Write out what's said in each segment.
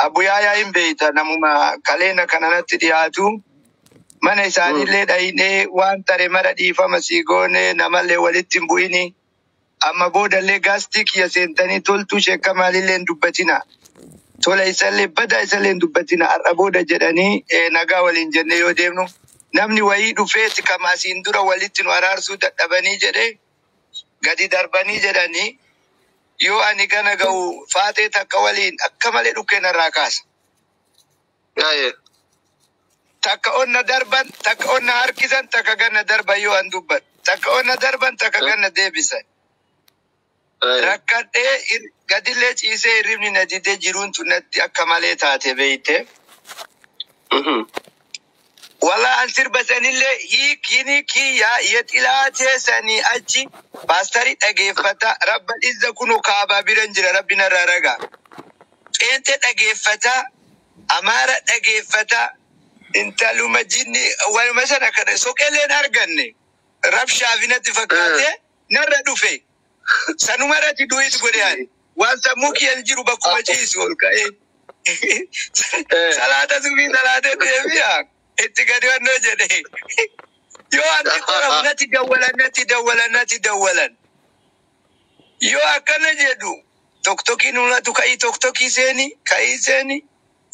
Abuyaayaa hin beeyta, namuma kaleena kananatti dhiyaatu. Mana isaanillee dhayinee waan tare mara dhiifama sii goone, namallee walitti hin bu'ini. Amma boodallee gaastii kiyya seentanii toltuu sheekka maalillee hin dubbatina. Tola isallee badaa isallee hin dubbatina har'a booda jedhanii nagaa waliin jennee yoo deemnu, namni wayii dhufeeti kama asiin dura walitti nu araarsuu dadhabanii jedhee gadi darbanii jedhanii, yoo ani gana ga'u faaxee takka waliin akka malee dhukkee narraa kaasa. Takka onna darban, takka onna harkisan, takka ganna darban yoo an dubbadhu. Takka onna darban, takka ganna deebisan. Rakkadhee gadillee ciisee hirribni na didee, jiruun tun natti akka malee taate beeyte. Wala an sirba sanillee hiikini kiyya yexilaatee sanii achi paastarii dhageeffata, rabba izza kunu kaabaa biran jira, rabbi narraa ragaa. Qeenxee dhageeffata, amaara dhageeffata, intaluma jinni waluma sana kana soqelleen arganne rabshaaf natti fakkaate narra dhufe. Sanuma irratti du'is godhe ani. Waan sammuu kiyya jiru bakkuma ciisu ol ka'ee. Salaata subii salaatee deebi'a. Itti gadi wannoo jedhe. Yoo anti qoramu natti dawwalan, natti dawwalan, natti dawwalan. Yoo akkana jedhu tokkokiin mul'atu, ka'ii tokkokii seeni, ka'ii seeni.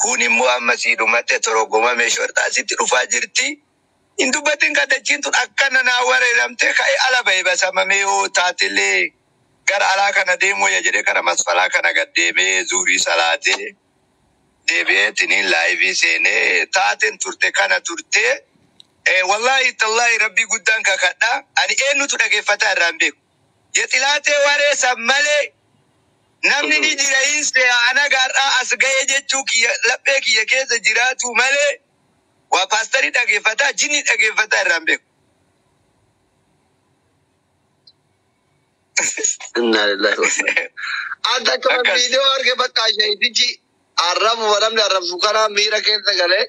Kun immoo amma sii dhumatte, torogomame, shorxaa sitti dhufaa jirti. Hin dubbatin, kadachiin tun akkana naa wareeramte, ka'ee ala ba'e basamamee yoo taatellee gara alaa kana deemuu wayya jedhee gara masfalaa kana gad deemee zuurii salaatee deebi'eetiniin live seenee taateen turte kana turte. Wallaahi tallaahi, rabbii guddaan kakadha, ani eenyutu dhageeffataa irraa hin beeku. Yexilaatee waree san malee namni ni jira hin se'a ana gaarraa as ga'ee jechuu kiyya laphee kiyya keessa jiraatu malee waa paastarii dhageeffataa jinni dhageeffataa irraa hin beeku. Inna lillahi wa inna. Anta akkuma Akkas. Viidiyoo arge bakka sheetichi arrabu, namni arrabsu kana miira keessa galee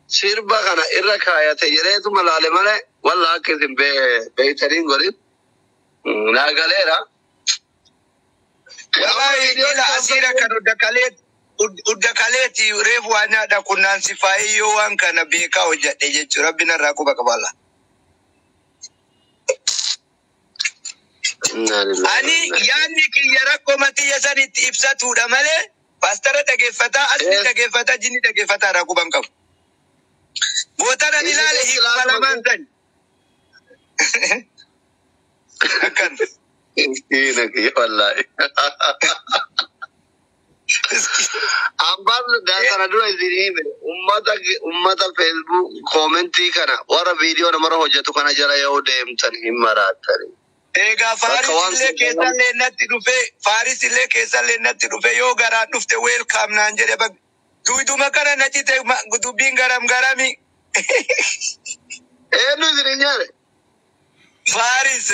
sirba kana irra kaayate jedheetuma laale malee, walla akka isin beeytaniin godhin naa galeera. Wallahi ila asiira kan udda kaleeti reefu waa nyaadha kunnaan si faayiyyoo waan kana beekaa hojjedhe jechuudha. Rabbi narraa quba qabala. Inna lillahi wa Ani inna. Yaadni kiyya rakkoo matiyya sanitti ibsatuudha malee paastara dhageeffataa, asli dhageeffataa, jinni dhageeffataa irraa quban qabu. Bootaan ani ilaale hiikuma lamaan sani. Akkan. Miskiina kiyya wallaahi. Abbaan kana dura isin hime, ummata Facebook comment kana warra viidiyoo namarra hojjetu kana jala yoo deemtan hin maraattani. Egaa Bakka Faaris waan illee keessallee natti dhufe, Faaris illee keessallee natti dhufe, yoo garaan dhufte welcome naan jedhe, bak duuduma kana na cite, dubbiin garam garami. Eenyu isin hin nyaane? Faaris.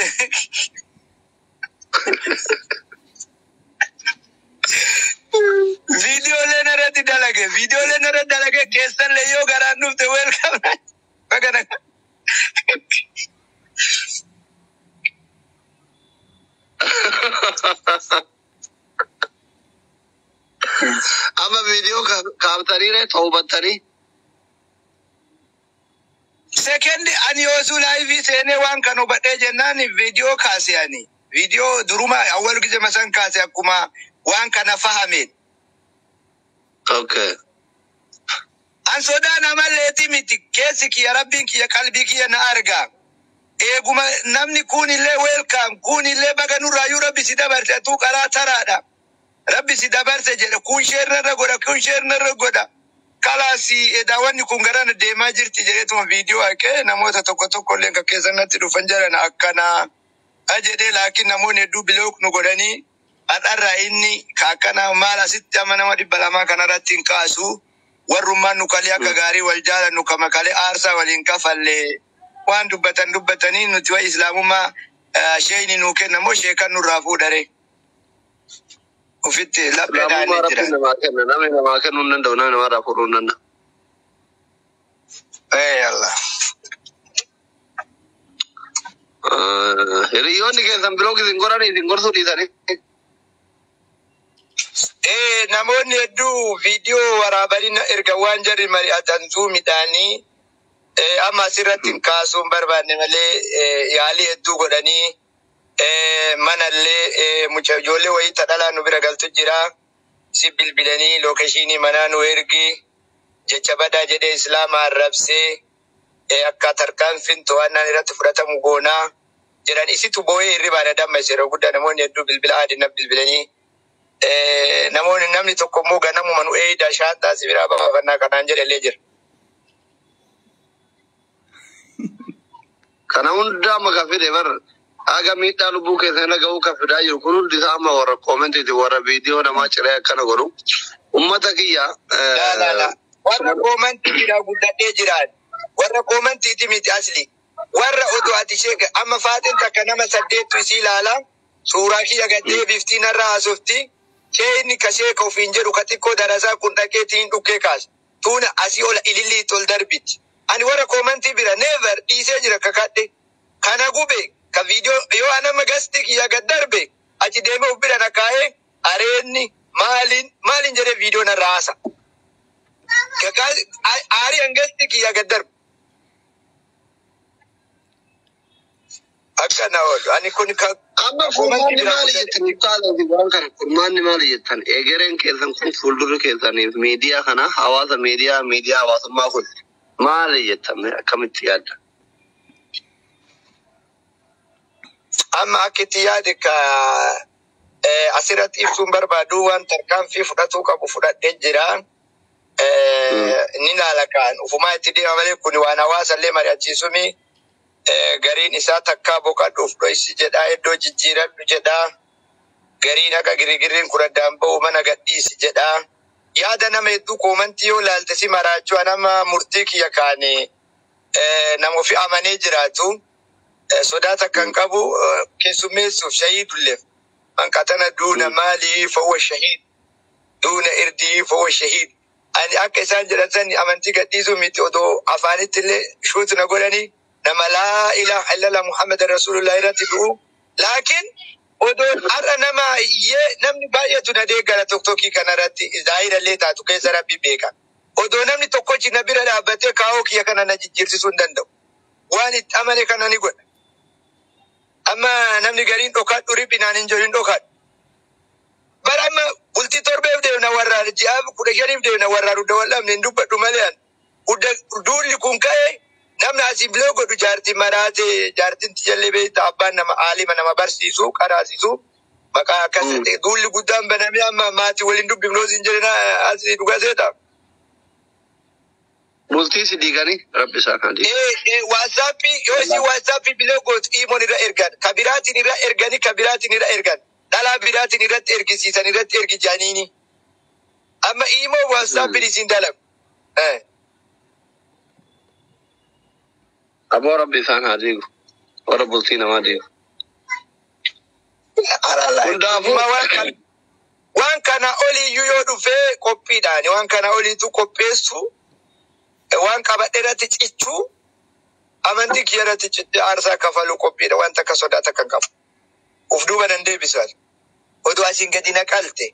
Viidiyooleen irratti dalage, viidiyooleen irratti dalage, keessallee yoo garaan dhufte welcome naan baga nagaa. Amma viidiyoo kaaftanii toobattanii. Second, ani yoosuu live seenee waan kan hubadhee jennaan viidiyoo kaase. Ani viidiyoo duruma awwal gise masan kaase akkuma waan kana fahameen. An sodaa namalleeti miti, keessi kiyya, rabbiin kiyya qalbii kiyya na arga. Eeguma namni kun illee welcome, kun illee baga nurraayyuu rabbi si dabarse, atuu karaa taraadha. Rabbi si dabarse jedhe, kun sheernarra godha, kun sheernarra godha. Kalaasi daawwanni kun garana deemaa jirti jedheetuma viidiyoo haqee, namoota tokko tokko illee kan keessanatti dhufan jedhan akkanaa jedhee, laakiin namoonni hedduu block nu godhanii, har'arraa inni ka akkana maal asitti amma nama 200 kanarratti hin kaasu. Warrummaan nu kalee akka gaarii wal jaalannu kama kalee aarsaa waliin kafallee waan dubbatan dubbatanii, nuti wa islaamummaa sheeyni nuu kenna moo sheekan nurraa fuudhare ofitti laphee Islaamummaa dhaanee rabbi jira. Namaa kenna, namni namaa kennuu hin danda'u, namni namarraa fuudhuu hin danda'u. Ee Allah. Hiriyoonni keessan block isin godhanii isin gorsuu dhiisanii. Namoonni hedduu viidiyoo waraabanii na erga waan jarri mari'atan zuumiidhaanii amma asirratti hin kaasuu hin barbaanne malee yaalii hedduu godhanii manallee mucaa ijoollee wayii ta dhalaa nu bira galtu jira. Si bilbilanii location manaa nu ergi jecha badaa jedhee Islaama arrabsee akka tarkaanfiin to'annaan irratti fudhatamu goonaa jedhan. Isitu boo'ee hirribaa na dammayse. Yeroo guddaa namoonni hedduu bilbila aadina bilbilanii namoonni namni tokko immoo ganamuma nu eeyida shaantaa si biraa baafannaa kanaan jedhellee jira. Kana hunda amma kan fide bar haga miidhaa lubbuu keessan irra ga'uu kan fidaa jiru kun hundi isaa amma warra commentiiti, warra viidiyoo namaa ciree akkana godhu. Ummata kiyya. Laa laa laa. Warra commentii jira guddadhee jiraan. Warra commentiiti miti asli. Warra oduu ati ishee amma faaxeen takka nama saddeettu isii ilaala. Suuraa kiyya gaddee biftiin narra haasofti. Sheeyni ka sheeka ofiin jedhu ka xiqqoo darasaa kun dhaqeetiin dhukkee kaasa. Tuuna asii ol ilillii ol darbiti. Ani warra commentii bira never dhiisee jira kakadhe. Kana gube ka viidiyoo yoo anama gasti kiyya gad darbe achi deemee of bira na kaa'ee areenni maaliin maaliin jedhee viidiyoo narra haasa. Aarii hangasti kiyya gad darbe. Akkana oolu. Ani kun ka Amma commentii furmaanni bira maali guddadhe. jettan ibsaadha waan kana? Furmaanni maali jettan? Egereen keessan kun, fuuldurri keessaniif miidiyaa kana, hawaasa miidiyaa hawaasummaa kun maali jettan? Mee akkamitti yaadda? Amma akka itti yaade ka asirratti ibsuun barbaadu waan tarkaanfii fudhatuu qabu fudhadhee jira. Ni laala kaan ufumaa itti deema malee kun waan hawaasallee mari'achiisumi. Gariin isaa takkaa boqadhuuf dhoysi jedhaa, iddoo jijjiiradhu jedhaa. Gariin akka girigirriin kun addaan ba'u mana gadhiisi jedhaa. Yaada nama hedduu commentii yoo laalte si maraachuu. Nama murtii kiyya kaane nama ofi amanee jiraatu. Sodaa takka hin qabu keessummeessuuf shahiidulleef. من قتل دون ماله فهو شهيد، دون عرضه فهو شهيد. Ani akka isaan jedhan sani amantii gadhiisuu miti. Odoo afaanitti illee shuutu na godhanii nama لا إله إلا الله محمد رسول الله irratti du'u. Laakiin odoo har'a nama iyyee namni baay'eetu na deeggara TikTokii kanarratti zaahirallee taatu keessa Rabbi beeka. Odoo namni tokkochi na bira dhaabbatee kaa'oo kiyya kana na jijjiirsisuu hin danda'u. Waan itti amane kana ni godha. Amma namni gariin dhokadhu riphinaan hin jedhin dhokadhu. Bara amma bultii 7f deemna warraa ji'aaf 15f deemna warraa dugda wal dhabne hin dubbadhu malee ani. Duulli kun ka'e namni asii bilee godhu jaartii maraate, jaartiin tijallee beekta, abbaan nama aalima, nama barsiisu qaraasisu maqaa akkas ta'e. Duulli guddaan banamee amma maatii waliin dubbifnoo siin jedhina asii dhuga seeta. Bultii si diiganii Rabbi isaan haa diigu. WhatsAppii yoo isin WhatsAppii bilee gootu imoon irra ergan, ka biraatiin irra erganii, ka biraatiin irra ergan, dhalaa biraatiin irratti ergisiisan irratti ergi jaaniini. Amma imoo WhatsAppiin isin dalagu. Aboo Rabbi isaan haa diigu. Warra bultii namaa diigu. Hundaafuu Waan kana oliiyyuu yoo dhufee qophiidhaan waan kana oliitu qopheessu, waan qabadhe irratti cichuu, amantii kiyya irratti cichee aarsaa kafaluu qophiidha. Wanta akka sodaa takka hin qabu. Uf duuba nan deebisan. Oduu asiin gadi naqalte.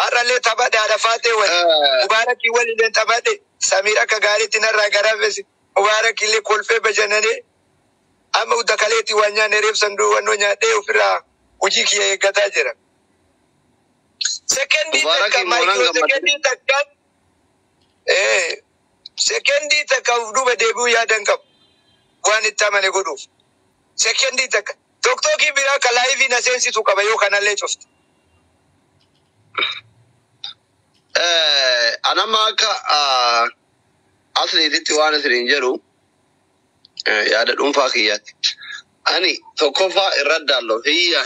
Har'allee taphadhe haadha faatee wali. Mubaarakii walillee taphadhe. Samiir akka gaariitti narraa garaafese. Mubaarakillee kolfee bashannanee. Amma udda kaleetti waan nyaanne reebsan duwwannoo nyaadhee ofirraa hojii kiyya eeggataa jira. Sekendii takka Mubaarakii moonaan micro gammadee. Sekendii takka sekendii takka uf duuba deebi'uu yaadan qabu. Waan itti amane godhuuf. Sekendii takka. TikTokii biraa ka liveii na seensisu qaba yoo kanallee cufte. Anamma akka asliititti waan isiniin jedhu yaada dhuunfaa kiyyaatti. Ani tokkoffaa irra daallo hiyya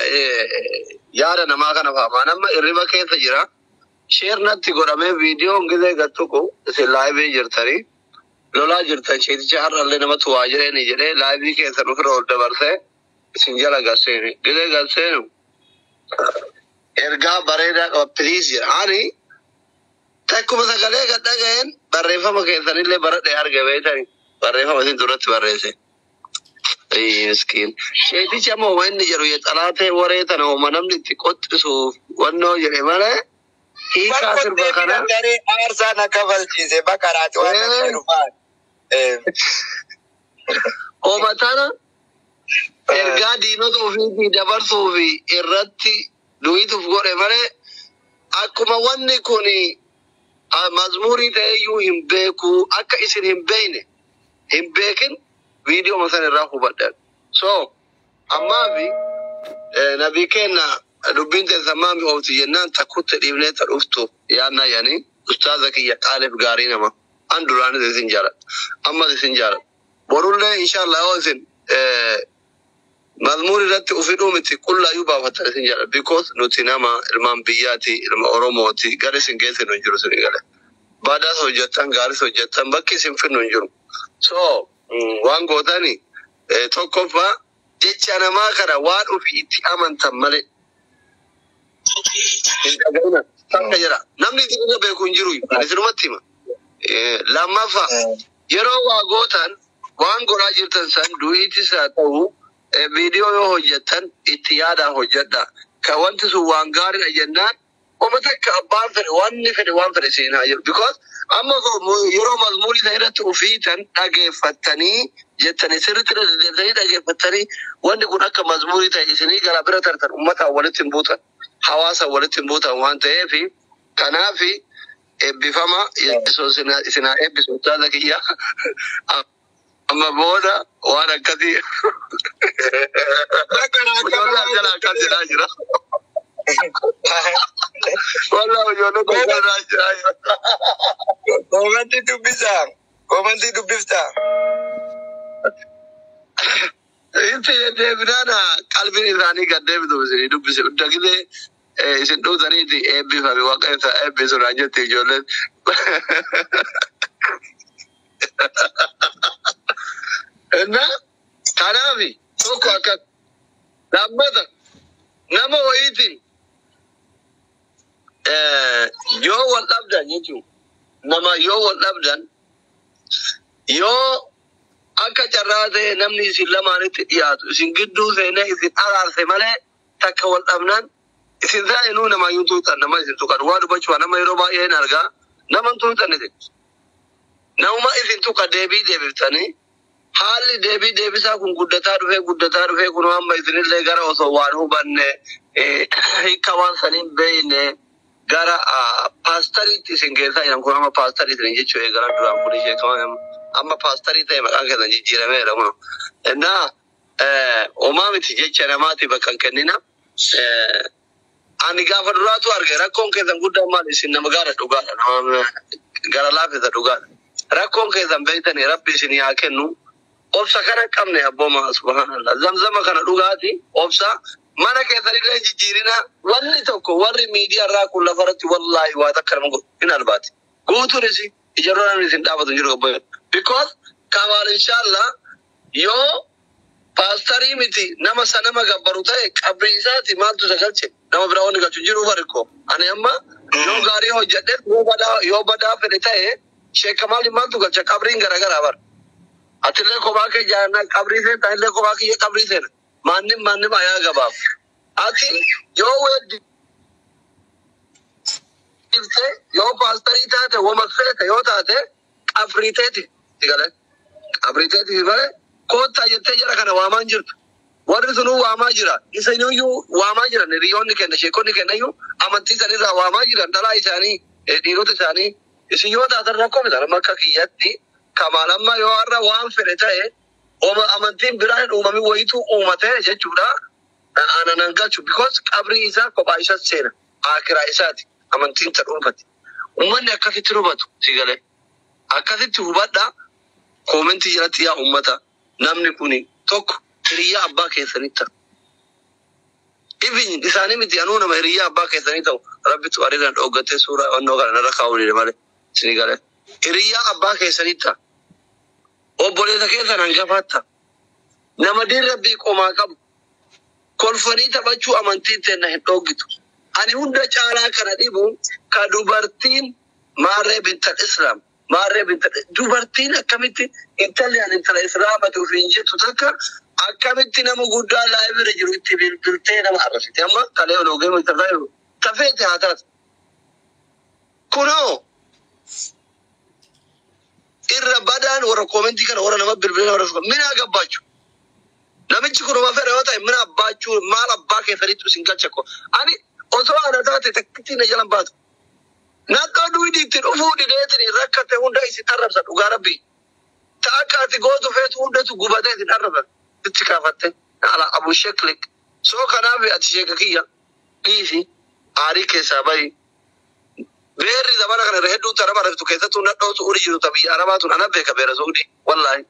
yaada namaa kana faamaa nama irriba keessa jira. Share natti godhamee viidiyoon gizee gattuqu isin liveii jirtanii lolaa jirtan, sheeticha har'allee namatti waa jireeni jedhee liveii keessan ofirra ol dabarsee isin jala galseeni. Gizee galseenu ergaa bareedaa qaba please jedha. Ani takkuma sagalee gad dhaga'een barreeffama keessanillee baradhee arge beektani. Barreeffama isin duratti barreesse. Miskiin. Sheetichi amma homa inni jedhu xalaatee waree tana homa namni itti qoxxisuuf wannoo jedhe malee hiikaa sirba Barkottee kana. fidan aarsaa na kafalchiise bakaraati waan namni jedhu fa'a. Homa tana ergaa diinota ofiitii dabarsuuf irratti du'ituuf godhe malee akkuma wanni kun mazmuurii ta'eyyuu hin beeku, akka isin hin beekne hin beekin viidiyoo san irraa hubadhan. So ammaafi nabii kenna dubbiin teessan maami oofti jennaan takkutti dhiibnee ta dhuftu yaadna yani ustaaza kiyya qaaliif gaarii nama an duraanis isin jaaladha, ammas isin jaaladha, borullee inshallah yoo isin mazmuur irratti ufidhuu miti qullaayyuu baafattan isin jaaladha, because nuti nama ilmaan biyyaati, ilma Oromooti, gara isin geessinu hin jiru. Isin gale baadaas hojjettan, gaaris hojjettan, bakki isin finnu hin jiru. So waan gootani tokkoffaa jecha namaa kana waan ofii itti amantan malee hin dhaga'ina. Takka jedha. Namni isin irra beeku hin jiru. Ani isinumatti hima. Lammaffaa yeroo waa gootan, waan godhaa jirtan san du'iitis haa ta'u, viidiyoo yoo hojjettan itti yaadaa hojjedha. Ka wanti sun waan gaariidha jennaan oma takka abbaan fedhe wanni fedhe waan fedhe siin haa jedhu. Because amma yeroo mazmuurii ta'e irratti ufiitan dhageeffattanii jettanii sirriitti deddeebitanii dhageeffattanii wanni kun akka mazmuurii ta'e isinii gara bira tartan uummataan walitti hin buutan. Hawaasa walitti hin buutan waan ta'eef, kanaafi eebbifama. Yesuus isin haa eebbisu, ustaaza kiyya. Amma booda waan akkasii ijoollee akkana akkas jedhaa jira. Walaa ijoollee tokko jedhaa jira. Koomantii dubbisaa. Koomantii dubbiftaa. Itti deddeebinaan qalbiin isaanii gad deebitu isinii dubbise. Hunda gisee isin dhuutaniiti eebbifame, waaqa isa eebbisu naan jette ijoolleen. Inna kanaafi tokko akkas lammata nama wayiitiin yoo wal dhabdan jechuun nama yoo wal dhabdan, yoo akka carraa ta'e namni isin lamaanitti dhiyaatu isin gidduu seenee isin araarse malee, takka wal dhabnaan isin saa'inuu namayyuu tuuxan, nama isin tuqan waa dubbachuu nama yeroo baay'ee hin argaa, nama hin tuuxan, isin namuma isin tuqa deebii deebiftanii haalli deebii deebisaa kun guddataa dhufee guddataa dhufee kun amma isinillee gara osoo waan hubanne hiika waan saniin beeyne gara paastariitti isin geessaa jiran. Kun amma paastarii isin jechuu eegala, duraan kun ishee amma paastarii ta'e maqaan keessan jijjiirameera kun. Innaa homaa miti, jecha namaati bakka hin kennina. Ani gaafa duraatu arge rakkoon keessan guddaan maal, isin nama gaara dhugaadha, nama gara laafisa dhugaadha. Rakkoon keessan beektanii rabbi isin haa kennu. Obsa kana qabne abbooma, subhanallah. Zamzama kana dhugaati obsa mana keessan illee hin jijjiirina. Wanni tokko warri miidiyaa irraa kun lafarratti wallaahi waa takka nama godhu hin albaati. Guutuunis ijarroo namni isin dhaabatu hin jiru obbo. Because Kamaal inshallah yoo paastarii miti nama sanama gabbaru ta'e qabrii isaati maaltu isa galche, nama biraa wanni galchu hin jiru bariko. Ani amma yoo gaarii hojjedhe, yoo badaa fedhe ta'e sheekamaali maaltu galcha, qabriin garagaraa bara. Atillee kophaa kee jaarnaa qabrii seena, anillee kophaa kiyya qabrii seena. Maannim maannim ayaa gabaaf. Ati yoo weeddifte, yoo paastarii taate, wama feete yoo taate qabrii teeti galee. Qabrii teeti malee koottaa jettee jara kana waamaa hin jirtu. Warri sunuu waamaa jira. Isiniyyuu waamaa jiran, hiriyoonni kenna, sheekonni kennayyuu amantii sanirraa waamaa jiran dhalaa isaanii, dhiirota isaanii. Isin yoo taatan rakkoo miti. Amma akka kiyyatti Kamaal amma yoo har'a waan fedhe ta'e oma amantiin biraa hin uumamin wayitu uumate jechuudha. Ana nan galchu because qabrii isaa kophaa isa seena. Akiraa isaati. Amantiin ta dhuunfati. Uummanni akkasitti hubatu si galee. Akkasitti hubadhaa, koomentii jalatti yaa uummata, namni kuni tokko hiriyyaa abbaa keessanii ta'a. Ifin isaanii miti, anuu nama hiriyyaa abbaa keessanii ta'u rabbitu ariiraan dhooggatee suuraa onnoo kana narra kaa'uu dide malee isinii galee. Hiriyyaa abbaa keessanii ta'a. Obboleessa keessan hangafaa ta'a. Nama diin rabbii qomaa qabu. Kolfanii taphachuu amantiin teenna hin dhooggitu. Ani hunda caalaa kana dhibu ka dubartiin maarree bintal Islaam maarree bintal dubartiin akkamitti intalli ani intala Islaamati ofiin jettu takka Akkamitti nama guddaa live irra jiru itti bilbiltee nama arrabsite? Amma kalee ol ogeemu itti jiru. Tafeete haa taatu. Kunoo irra badaan warra koomentii kana, warra nama bilbilee nama arrabsu mina gabbaachu. Namichi kun uma fedha yoo ta'e mina abbaachuu maal abbaa keessanitti isin galcha ko. Ani osoo ana taate takkitti na jalan baatu. Naqqoo duwidi itti dhufuu dideetiin rakkate hunda isin arrabsa, dhugaa rabbii. Ta akka ati gootu feetu hundatu gubatee isin arrabsa. Itti kaafatte. Ala abu sheklik. Soo kanaaf ati sheeka kiyya dhiisi, aarii keessaa bahi. Beerri zamana kana irra hedduun ta nama arrabsitu, keessattuu nadhoo Su'uudii jiru, ta biyya Arabaa tun, ana beeka beera Su'uudii, wallaahi.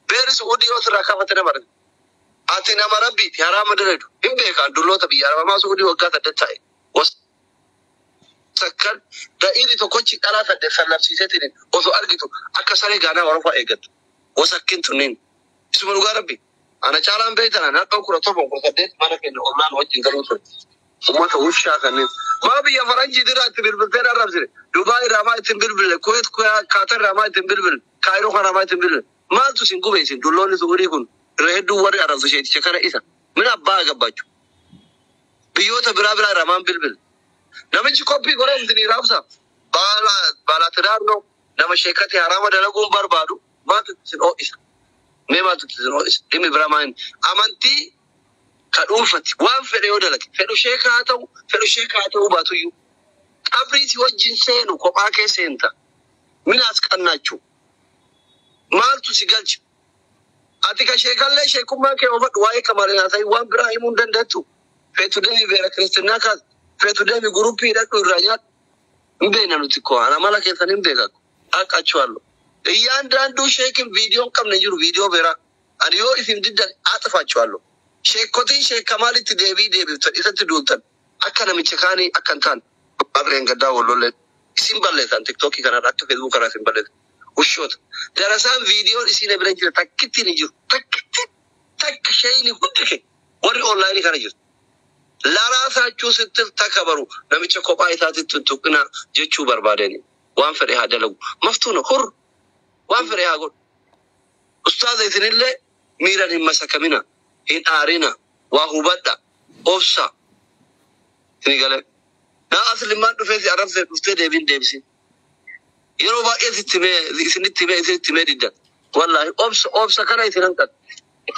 Beerri Su'uudii yoo sirraa kaafate nama arrabsitu. Ati nama rabbiiti, haraama dalagu. Hin beekan dulloota biyya Arabaa maa Su'uudii waggaa 8 taa'e. Sakkan da'iirri tokkochi dhalaa 8 sallabsiiseetiin osoo argitu akka saree gaanaa warafaa eeggattu. Wasakkin tunniin. Isuma dhugaa rabbi. Ana caalaan beektan, nadhoo 17, 18 mana keenya ollaan wajjin galuu ture. Uummata wushaa kanneen. Maa biyya faranjii irraa itti bilbiltee arrabsine? Dubaay irraa maa ittiin bilbile? Kuwait, Kaatar irraa maa ittiin bilbile? Kaayiroo kanaa maa ittiin bilbile? Maaltu isin gube, isin dulloonni Su'uudii kun? Irra hedduu warri arrabsu sheeticha kana isa. Mina abbaa gabbaachu. Biyyoota biraa biraa irraa maan bilbile? Namichi koppii godhee isinii raabsa. Baala baalaatidaar no, nama sheekati haraama dalaguun barbaadu maaltu isin ho'isa? Mee maaltu isin ho'isa? Dhimmi biraa maal? Amantii ka dhuunfati waan fedhe yoo dalage, fedhu sheeka haa ta'u, fedhu sheeka haa ta'uu baatuyyuu, qabrii si wajjin seenu kophaa kee seenta. Minaas qannaachuu maaltu si galcha? Ati ka sheekallee sheekummaa kee oofadhu, waa'ee kamaaleen haasa'ii waan biraa himuu hin dandeettu. Feetu deemi beera kiristinnaa kaas, feetu deemi guruppii hidhadhu irraa nyaadhu. Hin beekna nuti koo, ana mala keessan hin beeka. Aqachuwallo. እያንዳንዱ sheekin viidiyoo hin qabne jiru, viidiyoo beeraa. Ani yoo isin diddan axafachuwallo. Sheekotiin sheek Kamaalitti deebii deebiftan, isatti duultan, akka namicha kaanii akka hin taane barreen gaddaa wallolleen isin balleessan. Tiktookii kanarra akka Feesbuuk kanaa isin balleessan. Ushoota. Darasaan viidiyoon isin bira jira takkittiin hin jiru. Takkittiin takka sheeyini hundi kee warri onlaayinii kana jiru. Larasaachuu sittil takabaru, namicha kophaa isaatitti tuttuqina jechuu barbaadeni. Waan fedhe haa dalagu. Maftuuna hur waan fedhe haa godhu. Ustaaza, isinillee miiran hin masakamina. Hin aarina. Waa hubadha. Obsa. Isin galee. Naa aslimaan dhufee si arrabsee dhuftee deebiin deebisin. Yeroo baay'ee sitti himee, isinitti himee, isinitti himee diddan. Wallaahi obsa, obsa kana isin hanqatu.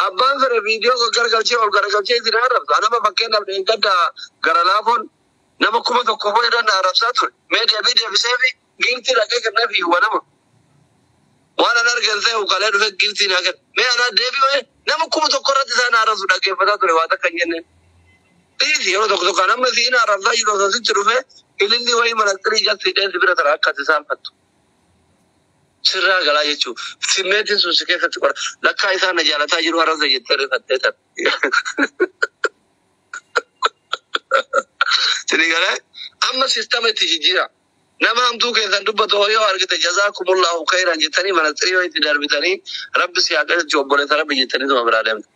Abbaan fedhe viidiyoo garagalchee ol garagalchee isin arrabsa. Nama fakkeenyaaf gadda gara laafoon nama 1000 foo irra na arrabsaa ture. Mee deebii deebisee fi giiftii dhaqee kenneef hiwwa nama. Waan an argan ta'e ukalee dhufe giiftii naa kenne. Mee anaa deebii nama 1000 irratti isaan arrabsu dhaggeeffataa ture, waan takka hin jenneen. Dhiisi, yeroo tokko tokko nama siin arrabsaa jiru osoo sitti dhufe ililli wayii manaxirii jalatti hidhee si bira tara, akka ati saalfattu. Sirraa galaa jechuun simmeetiin sun si keessatti qora. Lakkaa isaan na jaalataa jiru arrabsa jettee rifattee tan. Sini galee amma sistama itti jijjiira. Nama hamtuu keessan dubbatu yoo argite jazaakumullahu khairan jettanii manaxirii yoo itti darbitanii, rabbi si haa qajeelchu obboleessa rabbi jettanii tuma biraa deemtu.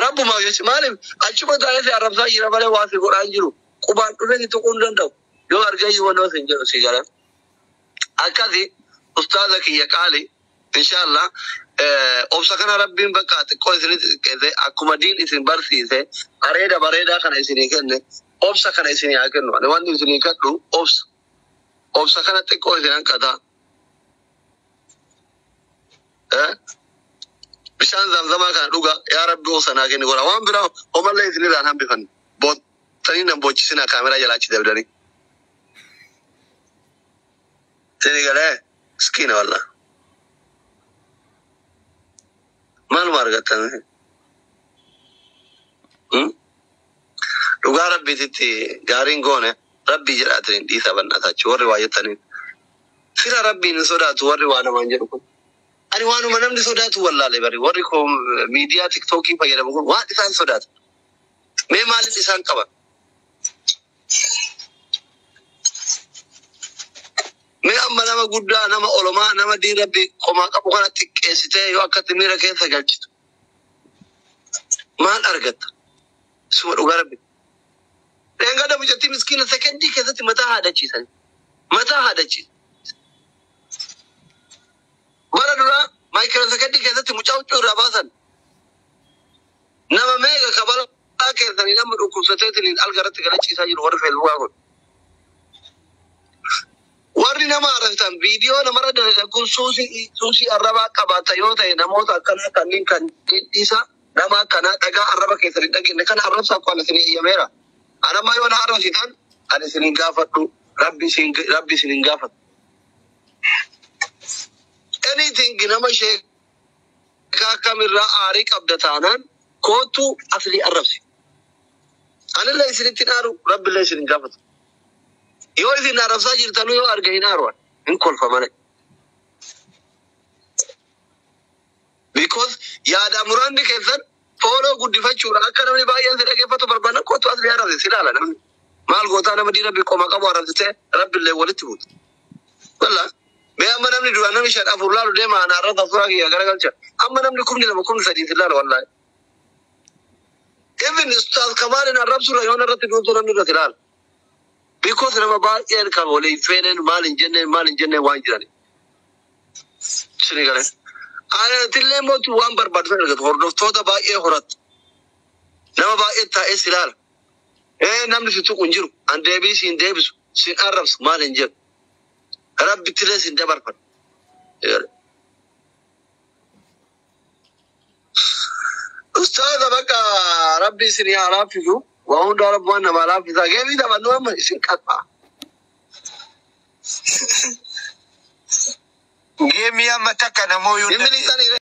Rabbumaa jechi maaliif achuma taa'ee si arrabsaa jira malee waa si godhaa hin jiru. Qubaan dhufee si tuquu hin danda'u. Yoo argee yoo sin jedhu si galee. Akkasi ustaaza kiyya qaali, inshallah obsa kana rabbiin bakka xiqqoo isinitti xiqqeesse, akkuma diin isin barsiise areeda bareedaa kana isinii kenne, obsa kana isinii haa kennu. Ani wanni isinii kadhu obsa. Obsa kana xiqqoo isin hanqata. Bishaan zamzamaa kana dhuga, yaa rabbi obsa naa kenni godha. Waan biraa homallee isinirraan hambifanne. Boottanii nan boochisina kaameraa jalaa achi dabdanii. Isinii galee miskiina wallah. Maaluma argattan? Dhugaa rabbiititti gaariin goone, rabbii jedhaatiin dhiisa bannatachi warri waa jettaniin. Fira rabbiin hin sodaatu warri waa namaan jedhu kun. Ani waanuma namni sodaatu wallaale bari, warri miidiyaa tiktookii fayyadamu kun waan isaan sodaatu. Mee maaliin isaan qaban? Mee amma nama guddaa, nama olomaa, nama diin rabbii qomaa qabu kana xiqqeessitee yoo akkatti miira keessa galchitu maal argatta? Suma dhugaa rabbi. Dheengadda mucattii miskiina sekendii keessatti mataa haadachiisan. Mataa haadachiisan. Bara duraa maayikiroo sekendii keessatti mucaa huccuu irraa baasan. Nama meeqa kabalaa keessanii nama dhukkubsateetiin algaratti galachiisaa jiru warri Feesbuukaa kun. Warri nama arrabsitan viidiyoo namarra dalagan kun suusii arrabaa qabaata yoo ta'e, namoota akkanaa kanneen kan dhiisa, nama akkanaa dhagaa arraba keessan hin dhageenye kana arrabsaa akka isin eeyyameera. Anamma yoo na arrabsitan ani isin hin gaafadhu, rabbi isin hin gaafatu. Anything, nama sheekaa kamirraa aarii qabda taanaan kootu aslii arrabsi. Anillee isinitti hin aaru, rabbillee isin hin gaafatu. Yoo isin arrabsaa jirtanuu yoo arge hin aaru, hin kolfa malee. Because yaada muraanni keessan follow guddifachuudha, akka namni baay'een si dhaggeeffatu barbaadan, kootu asli arrabsi si ilaala namni. Maal gootaa nama diina qoma qabu arrabsitee rabbillee walitti buutu. Walla mee amma namni duraan namni shan afur laalu deema ana arrabsa suuraa kiyya garagalcha. Amma namni 2000, 3000 si ilaala wallaahi. Even Ustaaz Kamaalin arrabsurra yoo irratti duutu namni irratti ilaala. Because nama baay'een kan waliin feeneen maal hin jenneen maal hin jenneen waan jirani. Sini galee. Atillee mootu waan barbaadu sana argatu, hordoftoota baay'ee horattu. Nama baay'ee taa'ee si ilaala. Ee, namni si tuqu hin jiru. An deebii si hin deebisu. Si hin arrabsu, maal hin jedhu. Rabbittillee si hin dabarfatu. Ustaaza, bakka rabbi isin haa laaffisu. Waa hundaa rabbi waan namaa laaffisa. Geemii taphannu, amma isin qaxxaa. Geemii amma takka namoo yoo Dhimmi isaanii.